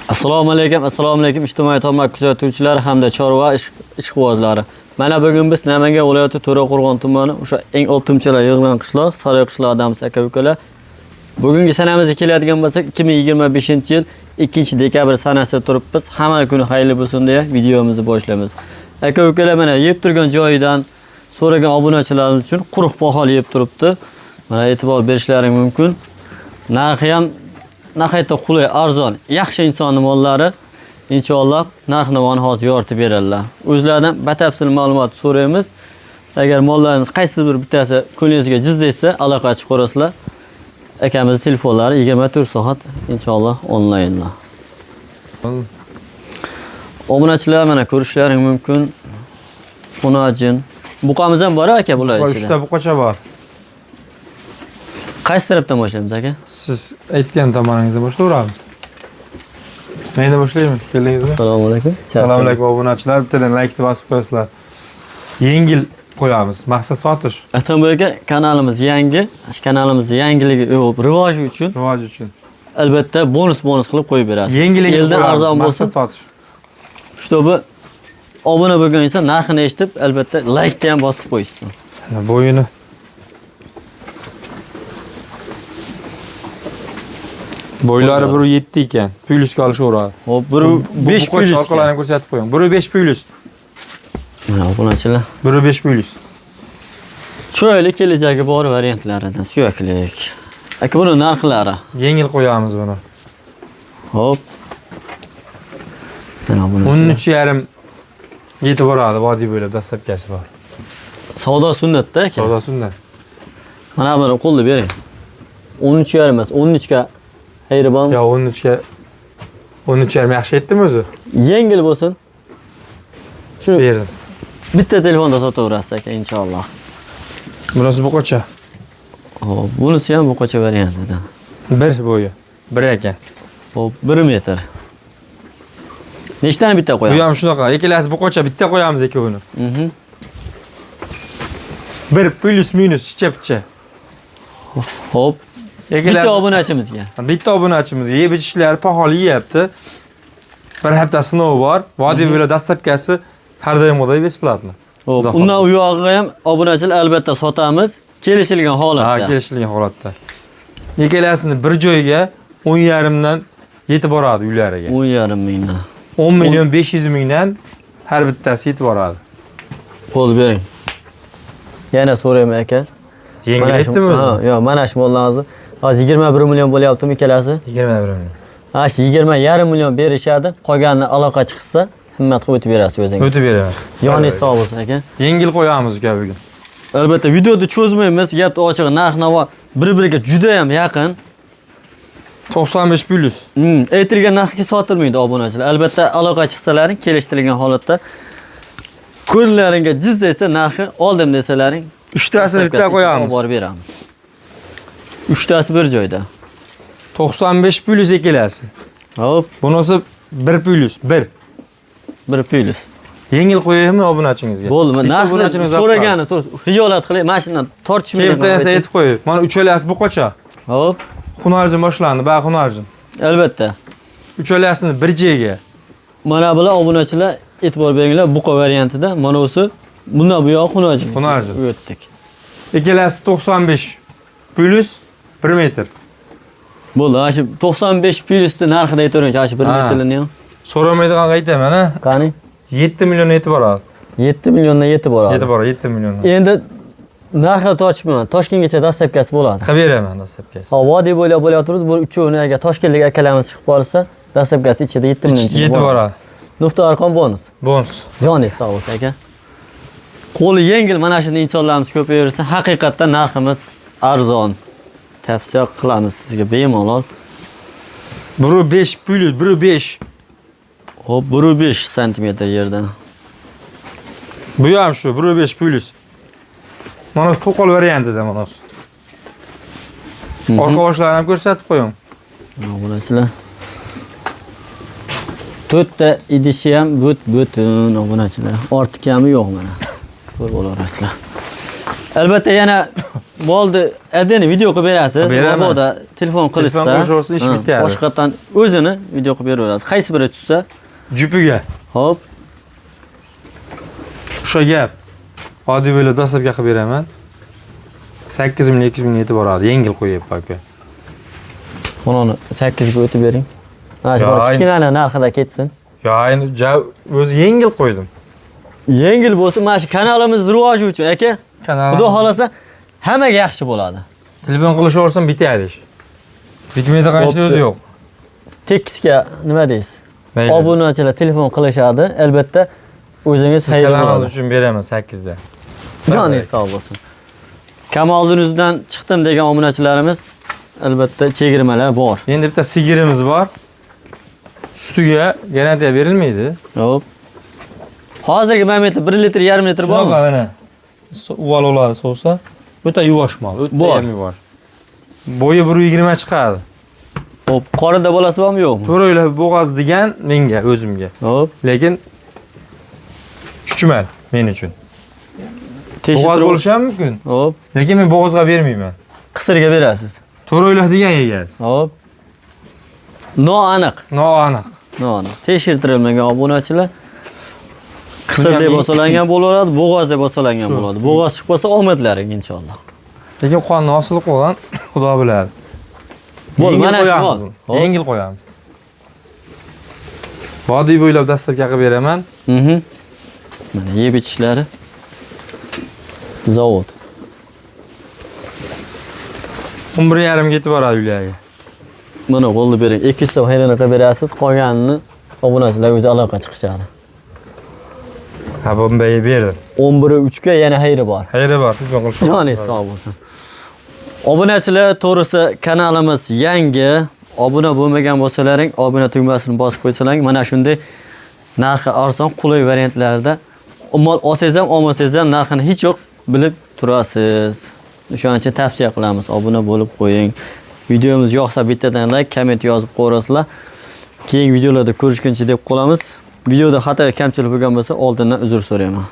Assalomu alaykum, assalomu alaykum ijtimoiy tarmoq kuzatuvchilari hamda chorva ishqibozlari. Mana bugun biz Namangan viloyati To'raqo'rg'on tumani o'sha eng optimchalar yig'ilgan qishloq, Saroy qishlog'idamiz aka ukalar. Bugungi sanamizga keladigan bo'lsak, 2025-yil 2-dekabr sanasida turibmiz. Hamma kuni xayrli bo'lsin deya videomizni boshlaymiz. Aka ukalar mana yeb turgan joyidan so'ragan obunachilarimiz uchun quruq poxol yeb turibdi. Mana e'tibor berishlari mumkin. Narxi ham nihoyatda qulay, arzon, yaxshi insonni mollari. Inshaalloh narx-navoni hozir yoritib beradilar. O'zlaridan batafsil ma'lumot so'raymiz. Agar mollarimiz qaysidir bittasi ko'nglingizga jiz etsa, aloqa chiqib ko'rasizlar. Akamiz telefonlari 24 soat inshaalloh onlaynda. Obunachilar mana ko'rishlaring mumkin. Xunajin. Buqamiz ham bor aka bular Bor, ichida. uchta buqacha bor. Qaysi tarafdan boshlaymiz aka? Siz aytgan tomoningizdan boshlayveramiz. Men endi boshlayman. Keldingizmi? Assalomu alaykum. Assalomu alaykum obunachilar. Bittadan like bosib qo'yasizlar. Yengil qo'yamiz. Maqsad sotish, Atam aka kanalimiz yangi. Shu kanalimiz yangiligi, yo'q, rivoji uchun rivoj uchun. albatta bonus qilib qo'yib berasiz. Yengilligini Eldan qo'yamiz. arzon Maqsad bo'lsin. sotish. Чтобы obuna bo'lgan inson narxini eshitib, albatta like ham bosib qo'yishsin. Mana bo'yini. Bo'ylari 1.7 ekan. Plyusga olishaveradi. Hop, 1.5 5 plyus. Orqalarini ko'rsatib qo'ying. 1.5 plyus. Mana obunachilar. 1.5 plyus. Chiroyli kelajagi bor variantlaridan suyaklik. Aka buni narxlari. Yengil qo'yamiz buni. Hop. Mana obunachilar. 13.5 yetib boradi vodiy bo'ylab dastlabkasi bor. Savdo sunnatda aka. Savdo sunnat. Mana buni qo'lni bering. 13.5 emas, 13 ga xayri bormi? Yo 13 ga 13.5 yaxshi aytdimi o'zi? Yengil bo'lsin. Shu Berdim. bitta telefonda sotaverasiz aka inshaalloh. Bunisi buqacha. Hop, bunisi ham buqacha variantidan. Bir bo'yi. Bir ekan. Hop, 1 metr. Nechtani bitta Bu qo'yamiz? ham shunaqa. Ikkalasi buqacha bitta qo'yamiz ikkovini. Bir plyus minus chicha-picha. Hop, bitta Ikkalasi obunachimizga. bitta obunachimizga yeb ichishlari paholi yeyapti. Bir hafta sinovi bor. Vodiy bo'ylab dastlabkasi har doimgidek bесплатно. Hop, Xudo undan u yog'iga ham obunachilar albatta sotamiz. Kelishilgan Ha, holatda. kelishilgan holatda. Ikkalasini bir joyga 10.5 dan yetib boradi uylariga. 10.5 mingdan. 10 million 500 mingdan har bittasi yetib boradi. Qo'l bering. Yana so'rayman aka. Yengil Mana shu- aytdim o'zi. Ha, yo'q, mana shu mollarimizni hozir 21 million bo'lyaptimi ikkalasi? 21 million. Ha, shu 20.5 million berishadi. Qolganini aloqa chiqsa, himmat qilib o'tib berasiz o'zingiz. O'tib beraman. Joningiz sog' bo'lsin aka. Yengil qo'yamiz uka bugun. Albatta videoda cho'zmaymiz. Gapni ochig'i, narx-navo bir-biriga juda ham yaqin. 95 plyus. Aytilgan narxga sotilmaydi obunachilar. Albatta aloqa chiqsalaring kelishtirilgan holatda ko'zlaringga jiz desa narxi oldim desalaring Uchtasini bitta qo'yamiz. Borib beramiz. Uchtasi bir joyda. 95 plyus ikkalasi. Hop, Bunisi 1 plyus, 1. 1 plyus. Yengil qo'yaymi obunachingizga? Bo'ldi, Bitta narxni obunachimiz so'ragani to'g'ri. Hijolat qilay, mana shundan tortishmaydi. Keyin bitta narsa aytib qo'yay. Mana uchalasini buqacha. Hop, Hunarjin boshlandi, ba Hunarjin. albatta. Uchalasini bir joyga. Mana bular obunachilar e'tibor beringlar, buqa variantida mana o'si bundan bu yoq Hunarjin. Hunarjin. O'tdik. Ikkalasi 95 plyus 1 metr. Bo'ldi, ana shu 95 plyusni narxida aytavering, ana shu 1 Ha. metrni ham. So'ramaydigan aytaman, ha. Qani? 7 million yetib boradi. 7 milliondan yetib boradi. Yetib boradi, 7 milliondan. Endi narxi tortishmayman. Toshkentgacha dastlabkasi bo'ladi. Qilib beraman dastlabkasi. Ha, vodiy bo'ylab bo'lyapti, bu uchovini agar toshkentlik akalarimiz chiqib qolsa, dastlabkasi ichida 7 million Yetib boradi. Nufta arqon bonus. Bonus. Joningiz sog' bo'lsin aka. Qo'li yengil mana shunday insonlarimiz ko'payaversa, haqiqatda narximiz arzon. Tavsiya qilamiz sizga bemalol. 1.5 plyus 1.5. Hop, 1.5 santimetr yerdan. Bu ham shu 1.5 plyus. Mana shu to'qol variantida mana shu. Orqa boshlarini ham ko'rsatib qo'ying. Obunachilar. To'rtta idishi ham butun obunachilar. Ortiq kami yo'q mana. Ko'rib olaverasizlar. Albatta yana Molni adini video qilib berasiz. Beraman. Mabodo telefon qilishsa, Telefon qilishaversin, ish ha, bitadi. Boshqatdan o'zini video qilib beraverasiz. Qaysi biri tushsa, Jupiga. Hop. O'sha gap. Oddiy bo'lib dastlabki qilib beraman. 8 ming, 2 ming yetib boradi. Yengil qo'yyapti aka. Buni 8 ga o'tib bering. Ha, shu Yo'q, kichkinani narxida ketsin. Yo, endi o'zi yengil qo'ydim. Yengil bo'lsin, mana shu kanalimiz rivoji uchun aka. Xudo xolasa hammaga yaxshi bo'ladi. Telefon qilishaversam bitadi ish. Bitmaydi qancha o'zi yo'q. Tekisga nima deysiz? Mayli. Obunachilar telefon qilishadi. Albatta o'zingiz Siz xayr kanalingiz bo'ladi. uchun beraman 8 da. Joningiz sog' bo'lsin. Kamoliddin o'zidan chiqdim degan obunachilarimiz albatta chegirmalar bor. Endi bitta sigirimiz bor. Sutiga garantiya berilmaydi. Hop. Hozirgi momentda 1 litr, 1,5 litr bormi? Shunaqa mana. Uval oladi sovsa. O'ta yuvosh mol, o'ta Bor. ham yuvosh. Bo'yi 1.20 chiqadi. Hop, qorinda bolasi bormi, yo'qmi? To'raylar bo'g'oz degan menga, o'zimga. Hop. Lekin chuchmal men uchun. Teshib Bo'g'oz turib- bo'lishi ham mumkin. Hop. Lekin men bo'g'ozga bermayman. Qisirga berasiz. To'raylar degan egasi. Hop. Noaniq. Noaniq. Noaniq. Tekshirtirilmagan obunachilar qisir Buni ham deb osalangan bo'laveradi, bo'g'oz deb osalangan Shu. bo'ladi. Bo'g'oz chiqib qolsa omadlaring inshaalloh. Lekin qonni osilib qo'ygan, Xudo biladi. Bo'ldi, Yengil mana shu qo'yamiz mol. buni. Hop. Yengil qo'yamiz. Vodiy bo'ylab dastlabki qilib beraman. Mana yeb ichishlari. Zavod. 11.5 ga yetib boradi uylarga. Mana bo'ldi bering. 200 so'm xayrini qilib berasiz, qolganini obunachilar o'zi aloqa chiqishadi. Ha, bunday berdim. 11.3 ga yana xayri bor. Xayri bor, telefon qilish. Joningiz sog' bo'lsin. Obunachilar, to'g'risi kanalimiz yangi. Obuna bo'lmagan bo'lsalaring, obuna tugmasini bosib qo'ysalaring, mana shunday narxi arzon, qulay variantlarda mol olsangiz ham, olmasangiz ham narxini hech yo'q bilib turasiz. O'shaning uchun tavsiya qilamiz, obuna bo'lib qo'ying. Videomiz yoqsa bittadan like, komment yozib qo'yasizlar. Keyingi videolarda ko'rishguncha deb qolamiz. Videoda xato kamchilik bo'lgan bo'lsa, oldindan uzr so'rayman.